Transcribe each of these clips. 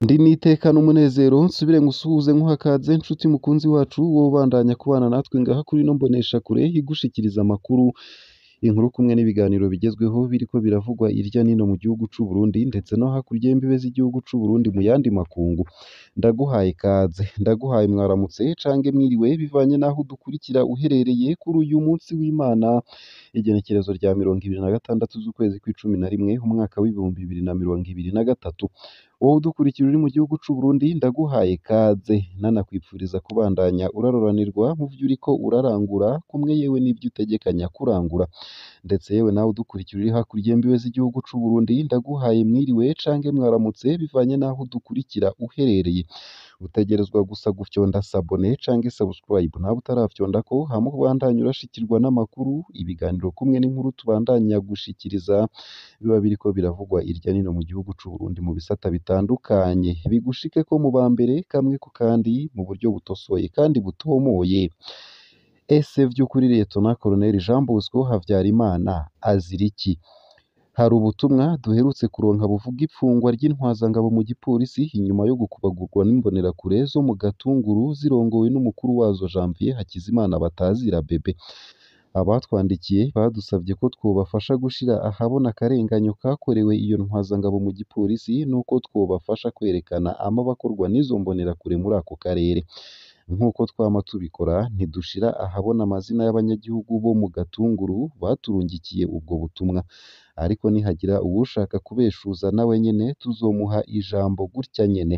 Ndi n'iteka n'umunezero nsubire ngusuhuze nkuhakaze nshuti mukunzi wacu wowe ubandanya kubana natwe ngaha kuri ino mboneshakure igushikiriza amakuru, inkuru kumwe n'ibiganiro bigezweho biriko biravugwa irya nino mu gihugu c'u Burundi ndetse no hakurya y'imbibe z'igihugu c'u Burundi mu yandi makungu. Ndaguhaye ikaze, ndaguhaye mwaramutse cange mwiriwe bivanye n'aho udukurikira uherereye kuri uyu munsi w'Imana, igenekerezo rya 26 z'ukwezi kw'icumi na rimwe umwaka w'2023. Wowe udukurikira uri mu gihugu c'u Burundi ndaguhaye ikaze, nanakwipfuriza kubandanya uraroranirwa mu vyo uriko urarangura kumwe yewe n'ivyo utegekanya kurangura. Ndetse yewe nawe udukurikira uri hakurya y'imbibe z'igihugu c'u Burundi ndaguhaye mwiriwe cange mwaramutse bivanye n'aho udukurikira uherereye. Utegerezwa gusa gufyonda sabone cange subscribe nawe utarafyondako hama ubandanye urashikirwa n'amakuru, ibiganiro kumwe n'inkuru tubandanya gushikiriza biba biriko biravugwa irya nino mu gihugu c'u Burundi mu bisata bitandukanye, bigushikeko mu ba mbere kamwe ku kandi mu buryo butosoye kandi butomoye. Ese vy'ukuri Liyetona Koloneli Jean Bosco Havyarimana azira iki? Hari ubutumwa duherutse kuronka buvuga ipfungwa ry'intwazangabo mu gipolisi inyuma yo gukubagurwa n'imbonerakure zo mu Gatunguru zirongowe n'umukuru wazo Janvier Hakizimana batazira Bebe. Abatwandikiye badusavye ko twobafasha gushira ahabona akarenganyo kakorewe iyo ntwazangabo mu gipolisi n'uko twobafasha kwerekana amabi akorwa n'izo mbonerakure muri ako karere. Nk'uko twama tubikora, ntidushira ahabona amazina y'abanyagihugu bo mu Gatunguru baturungikiye ubwo butumwa. Ariko nihagira uwushaka kubeshuza nawe nyene tuzomuha ijambo gutya nyene.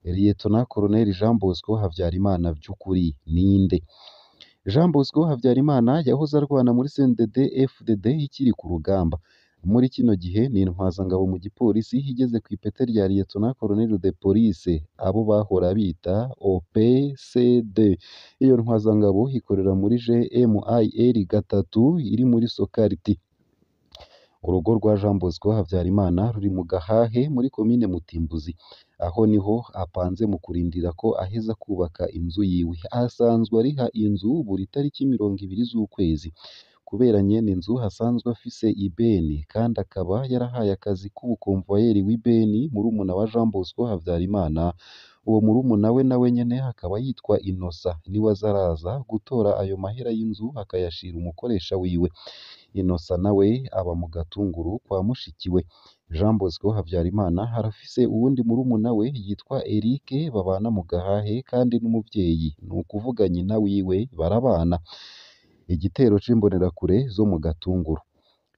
Liyetona Koloneli Jean Bosco Havyarimana vy'ukuri ninde? Jean Bosco Havyarimana yahoze arwana muri CNDD FDD ikiri ku rugamba. Muri kino gihe ni intwazangabo mu gipolisi igeze kw'ipete rya Liyetona Koloneli de Police, abo bahora bita OPCD. Iyo ntwazangabo ikorera muri GMIR gatatu iri muri Sokariti. Urugo rwa Jean Bosco Havyarimana ruri mu Gahahe muri komine Mutimbuzi. Aho niho apanze mu kurindira ko aheza kubaka inzu yiwe. Asanzwe ariha inzu buri tariki 20 z'ukwezi. Kubera nyene inzu asanzwe afise ibeni kandi akaba yarahaye akazi k'ubukomvuwayeri w'ibeni murumuna wa Jean Bosco Havyarimana. Uwo murumuna we nawe nyene akaba yitwa Innocent, niwe aza araza gutora ayo mahera y'inzu akayashira umukoresha wiwe. Innocent nawe aba mu Gatunguru kwa mushikiwe. Jean Bosco Havyarimana arafise uwundi murumuna we yitwa Eric babana mu Gahahe kandi n'umuvyeyi, ni ukuvuga nyina wiwe barabana. Igitero c'imbonerakure zo mu Gatunguru.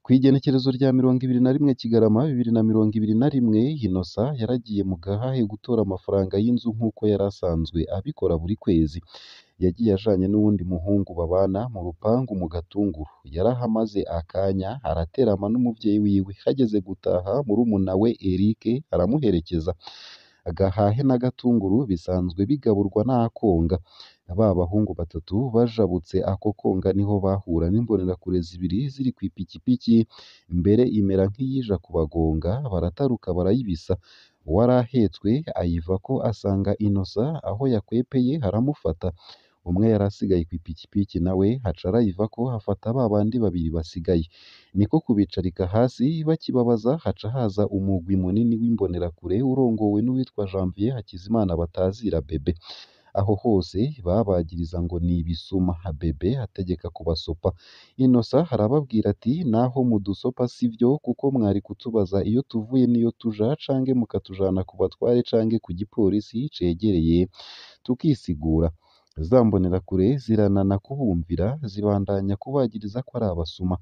Kw'igenekerezo rya 21 Kigarama 2021, Innocent yaragiye mu Gahahe gutora amafaranga y'inzu nk'uko yari asanzwe abikora buri kwezi. Yagiye ajanye n'uwundi muhungu babana mu rupangu mu Gatunguru. Yarahamaze akanya araterama n'umuvyeyi wiwe. Hageze gutaha murumuna we Eric aramuherekeza. Gahahe na Gatunguru bisanzwe bigaburwa n'akonga. Ba bahungu batatu bajabutse ako konga niho bahura n'imbonerakure zibiri ziri kw'ipikipiki, mbere imera nk'iyija kubagonga barataruka barayibisa. Uwari ahetswe ayivako asanga Innocent aho yakwepeye aramufata. Umwe yari asigaye kw'ipikipiki nawe aca arayivako afata ba bandi babiri basigaye. Niko kubicarika hasi bakibabaza haca haza umugwi munini w'imbonerakure urongowe n'uwitwa Janvier Hakizimana batazira Bebe. Aho hose babagiriza ngo ni ibisuma. Bebe ategeka kubasopa. Innocent arababwira ati naho mudusopa sivyo kuko mwari kutubaza iyo tuvuye n'iyo tuja cange mukatujana ku batware cange ku gipolisi cegereye tukisigura. Za mbonerakure ziranana kubumvira zibandanya kubagiriza ko ari abasuma.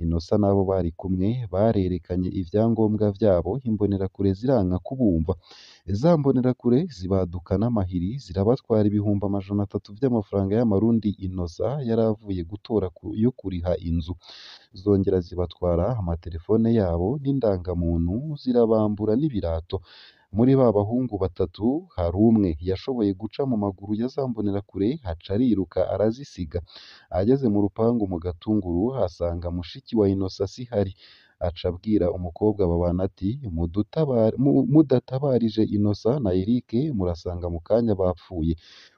Innocent n'abo bari kumwe barerekanye ivyangombwa vyabo imbonerakure ziranka kubumva. Za mbonerakure zibaduka n'amahiri zirabatwara 300,000 vy'amafaranga y'amarundi Innocent yari avuye gutora yo kuriha inzu. Zongera zibatwara amatelefone yabo n'indangamuntu zirabambura n'ibirato. Muri ba bahungu batatu hari umwe yashoboye guca mu maguru ya za mbonerakure aca ariruka arazisiga. Ageze mu rupangu mu Gatunguru asanga mushiki wa Innocent sihari, aca abwira umukobwa babana ati mudatabarije Innocent na Eric murasanga mu kanya bapfuye.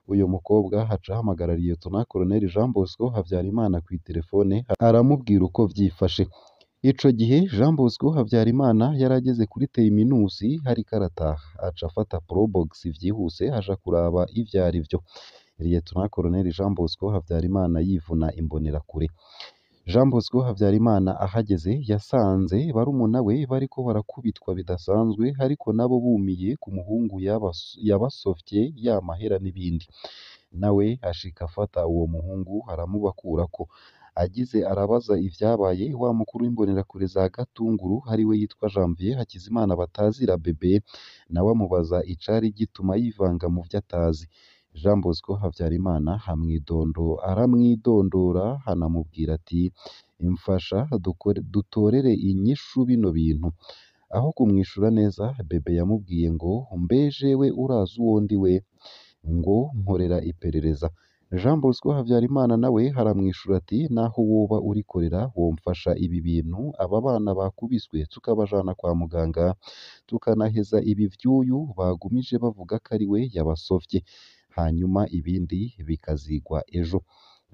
Uyu mukobwa aca ahamagara Liyetona Koloneli Jean Bosco Habyarimana kw'iterefone aramubwira uko vyifashe. Ico gihe Jean Bosco Habyarimana yarageze kuri terminus hariko arataha, aca afata Probox vyihuse aja kuraba ivyo arivyo. Lieutenant Colonel Jean Bosco Habyarimana yivuna imbonerakure. Jean Bosco Habyarimana ahageze yasanze barumuna we bariko barakubitwa bidasanzwe, ariko nabo bumiye ku muhungu yabasofye ya mahera n'ibindi. Nawe ashika afata uwo muhungu aramubakurako. Agize arabaza ivyabaye, wa mukuru w'imbonerakure za Gatunguru ariwe yitwa Janvier Hakizimana batazira Bebe, nawe amubaza icari gituma yivanga mu vyo atazi. Jean Bosco Habyarimana aramwidondora, anamubwira ati mfasha dutorere inyishu bino bintu. Aho kumwishura neza, Bebe yamubwiye ngo mbe jewe urazi uwo ndiwe, ngo nkorera iperereza. Jean Bosco Habyarimana nawe aramwishura ati naho woba urikorera womfasha ibi bintu, aba bana bakubiswe tukabajana kwa muganga, tukanaheza ibi vy'uyu bagumije bavuga ko ari we yabasofye, hanyuma ibindi bikazigwa ejo.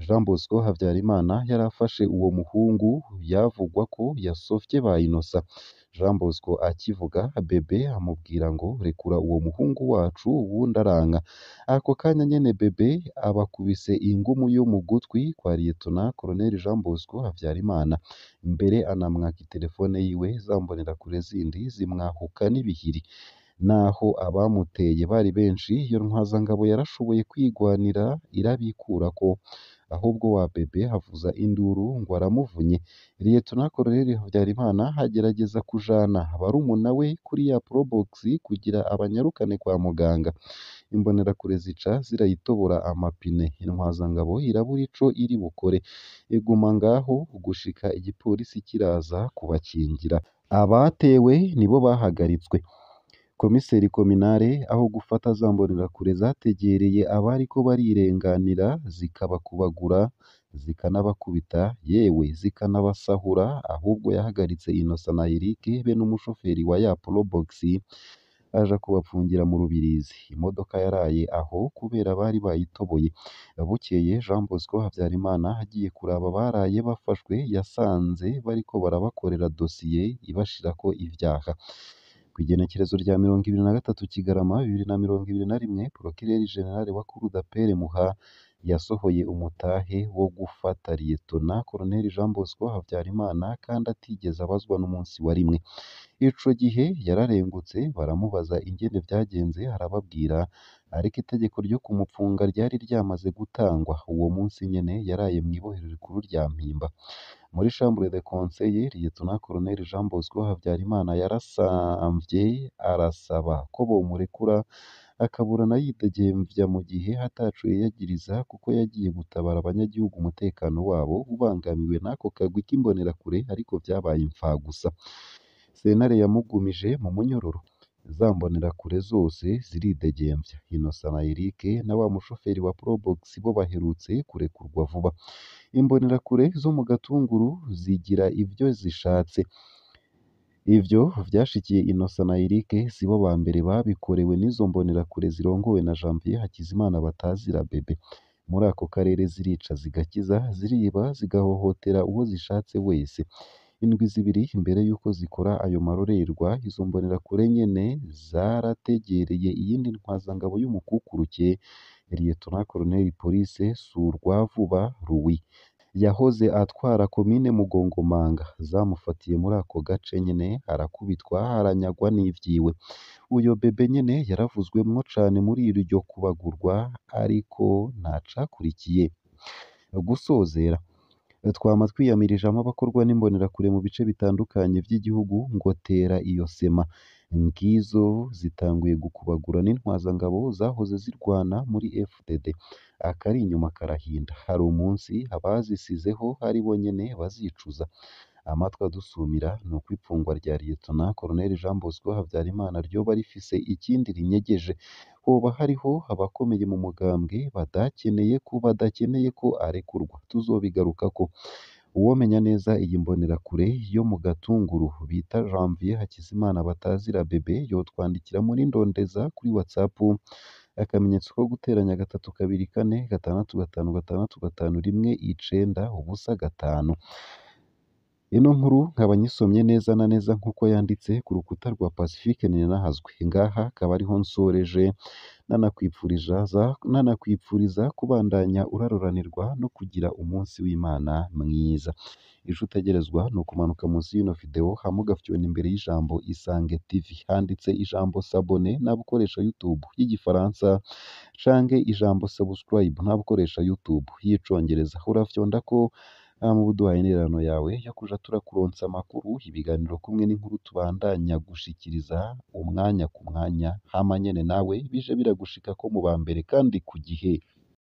Jean Bosco Habyarimana yarafashe uwo muhungu yavugwa ko yasofye ba Innocent. Jean Bosco akivuga, Bebe amubwira ngo rekura uwo muhungu wacu, uwundi aranka. Ako kanya nyene Bebe abakubise ingumu yo mu gutwi kwa Lieutenant Colonel Jean Bosco Habyarimana, mbere anamwaka itelefone yiwe, za mbonerakure zindi zimwahuka n'ibihiri. Naho abamuteye bari benshi, iyo ntwazangabo yarashoboye kwigwanira irabikurako, ahubwo wa Bebe avuza induru ngo aramuvunye. Lieutenant Colonel Habyarimana agerageza kujana barumuna we kuri ya Probox kugira abanyarukane kwa muganga. Imbonerakure zica zirayitobora amapine, intwazangabo irabura ico iri bukore, iguma ngaho gushika igipolisi kiraza kubakingira. Abatewe nibo bahagaritswe. Komiseri kominare aho gufata za mbonerakure zategereye abariko barirenganira zikabakubagura, zikanabakubita, yewe zikanabasahura, ahubwo yahagaritse Innocent na Eric be n'umushoferi wa ya Probox aja kubapfungira mu Rubirizi. Imodoka yaraye aho kubera bari bayitoboye. Bukeye Jean Bosco Habyarimana agiye kuraba abaraye bafashwe, yasanze bariko barabakorera dosiye ibashirako ivyaha. Kw'igenekerezo rya 23 Kigarama 2021, Procureur General wa Cour d'appel Muha yasohoye umutahe wo gufata Lieutenant Colonel Jean Bosco Habyarimana kandi atigeze abazwa n'umunsi wa rimwe. Ico gihe yararengutse, baramubaza ingene vyagenze arababwira, ariko itegeko ryo kumupfunga ryari ryamaze gutangwa. Uwo munsi nyene yaraye mw'ibohero rikuru rya Mpimba. Muri Chambre de Conseil, Lieutenant Colonel Jean Bosco Habyarimana yarasamvye arasaba ko bomurekura akaburana yidegemvya mu gihe ataco yiyagiriza, kuko yagiye gutabara abanyagihugu umutekano wabo ubangamiwe n'ako kagwi k'imbonerakure, ariko vyabaye impfagusa. Sentare yamugumije mu munyororo. Za mbonerakure zose ziridegemvya. Innocent na Eric na wa mushoferi wa Probox bo baherutse kurekurwa vuba. Imbonerakure zo mu Gatunguru zigira ivyo zishatse. Ivyo vyashikiye Innocent na Eric sibo ba mbere babikorewe n'izo mbonerakure zirongowe na Janvier Hakizimana batazira Bebe. Muri ako karere zirica zigakiza, ziriba zigahohotera uwo zishatse wese. Indwi zibiri imbere y'uko zikora ayo marorerwa, izo mbonerakure nyene zarategereye iyindi ntwazangabo y'umukukuruke, Lieutenant Colonel Police Surwavuba Louis, yahoze atwara komine Mugongomanga. Zamufatiye muri ako gace nyene, arakubitwa aranyagwa n'ivyiwe. Uyo Bebe nyene yaravuzwemwo cane muri iryo kubagurwa, ariko ntacakurikiye. Gusozera, twama twiyamirije amabakorwa n'imbonerakure mu bice bitandukanye vy'igihugu ngo tera iyo sema. Ngizo zitanguye gukubagura n'intwazangabo zahoze zirwana muri FDD. Akari inyuma karahinda. Hari umunsi abazisizeho ari bo nyene bazicuza. Amatwi adusumira ni uko ipfungwa rya Lieutenant Colonel Jean Bosco Habyarimana ryoba rifise ikindi rinyegeje. Hoba hariho abakomeye mu mugambwe badakeneye ko arekurwa. Tuzobigarukako. Uwomenya neza iyi mbonerakure yo mu Gatunguru bita Janvier Hakizimana batazira Bebe yotwandikira muri Ndondeza kuri WhatsApp, akamenyetso ko guteranya 3 2 4 6 5 6 5 1 9 0 5. Ino nkuru nkaba nyisomye neza na neza nk'uko yanditse ku rukuta rwa Pacifique Nininahazwe. Ngaha akaba ariho nsoreje, nanakwipfuriza kubandanya uraroranirwa no kugira umunsi w'Imana mwiza. Ico utegerezwa ni ukumanuka munsi y'ino video hama ugafyona imbere y'ijambo Isange TV, handitse ijambo s'abonner n'abakoresha YouTube y'igifaransa canke ijambo subscribe n'abakoresha YouTube y'icongereza. Urafyondako hama uba uduhaye intererano yawe yo kuja turakuronsa amakuru, ibiganiro kumwe n'inkuru tubandanya gushikiriza umwanya ku mwanya, hama nyene nawe bije biragushikako mu ba mbere kandi ku gihe.